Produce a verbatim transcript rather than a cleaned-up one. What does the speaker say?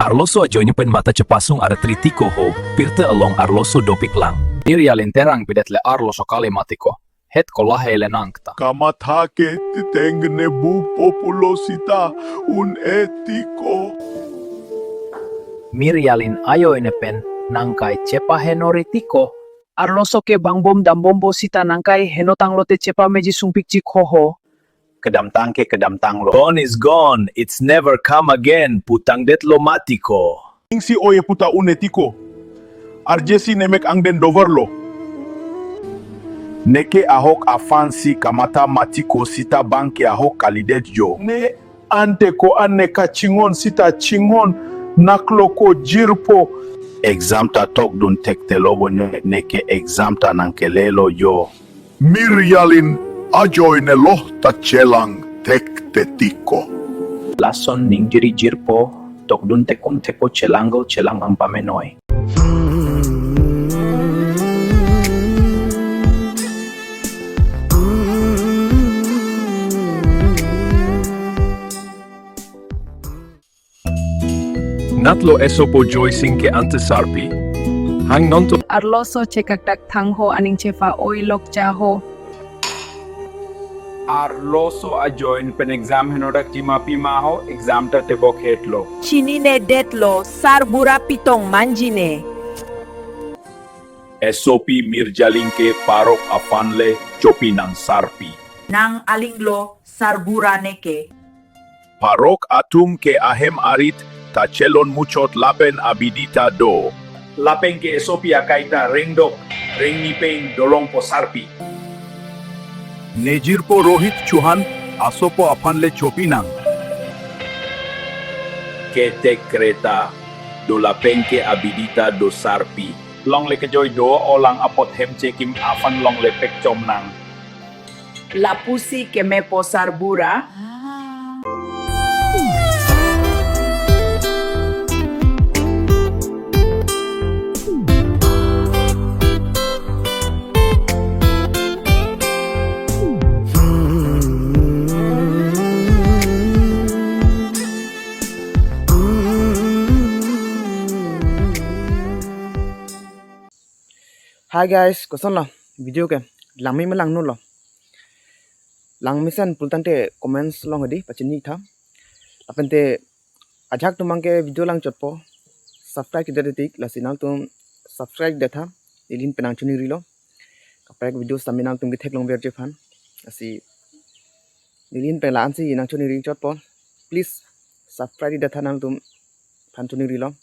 Arloso ajoine pen mata chepasung aratri tiko ho, pirta along arloso dopik lang. Mir Yalin terang pidet le arloso kali ma tiko. Het ko lahai le nangkta. Kamatha ke titengne bupo pulo sita un-e tiko. Mir Yalin ajoine pen nangkai chepahenori tiko. Arloso ke bangbom dambompo sita nangkai henotanglote chepameji sungpik chikho ho. Kedamtang ke kedamtanglo. Gone is gone, it's never come again, putangdetlo ma tiko. Ningsi oye puta un-e tiko. Arjesi nemek angden doverlo. Neke ahok aphansi kamatha ma tiko sita bang ke ahok kalidet jo. Ne ante ko-an ne kachinghon sita chinghon naklo ko jirpo. Exam ta tokdun thektelo bo ne, neke exam ta nangkelelo jo. Mir Yalin ajoine lo ta chelang thekte tiko. Lason ningjiri jirpo, tokdun tekun thekpo chelang go chelang ampamenoi. Natlo esopo Joy Sing ke ante sarpi. Hang nonto. Arloso chekakdak thang ho aning chepa-oi lokja ho. Arloso ajoine pen exam henodak jima pima ho, exam ta tebok hetlo. Chininedetlo, sarbura pitong manjine. Esopi Mir Yalin ke parok aphan le chopi nang sarpi. Nang alinglo sarbura neke. Parok atum ke ahem arit ta chelon muchot lapen abidi ta do. Lapen ke esopi akai ta rengdok, rengni pen dolongpo sarpi. Nejirpo Rohit Chauhan, asopo aphan le chopi nang. Ketek kreta do lapen ke abidi ta do sarpi. Longle kejoi do-olang apot hem chekim aphan longle pekchom nang. Lapusi kemepo sarbura. Hi guys, kosonlo video ke? Langme ma langno lo? Langmesen pulotangte comments along hedi pachini tha. Lapen te ajahak atum abang ke video langchotpo, subscribe kedo detik, lasi nangtum subscribe detha, neli ahin pen nangchoningri lo. Kaprek video sami nangtum ketheklong verji aphan. Lasi neli ahin pen la-ansi nangchoningri chotpo. Please subscribe detha nangtum aphan choningri lo.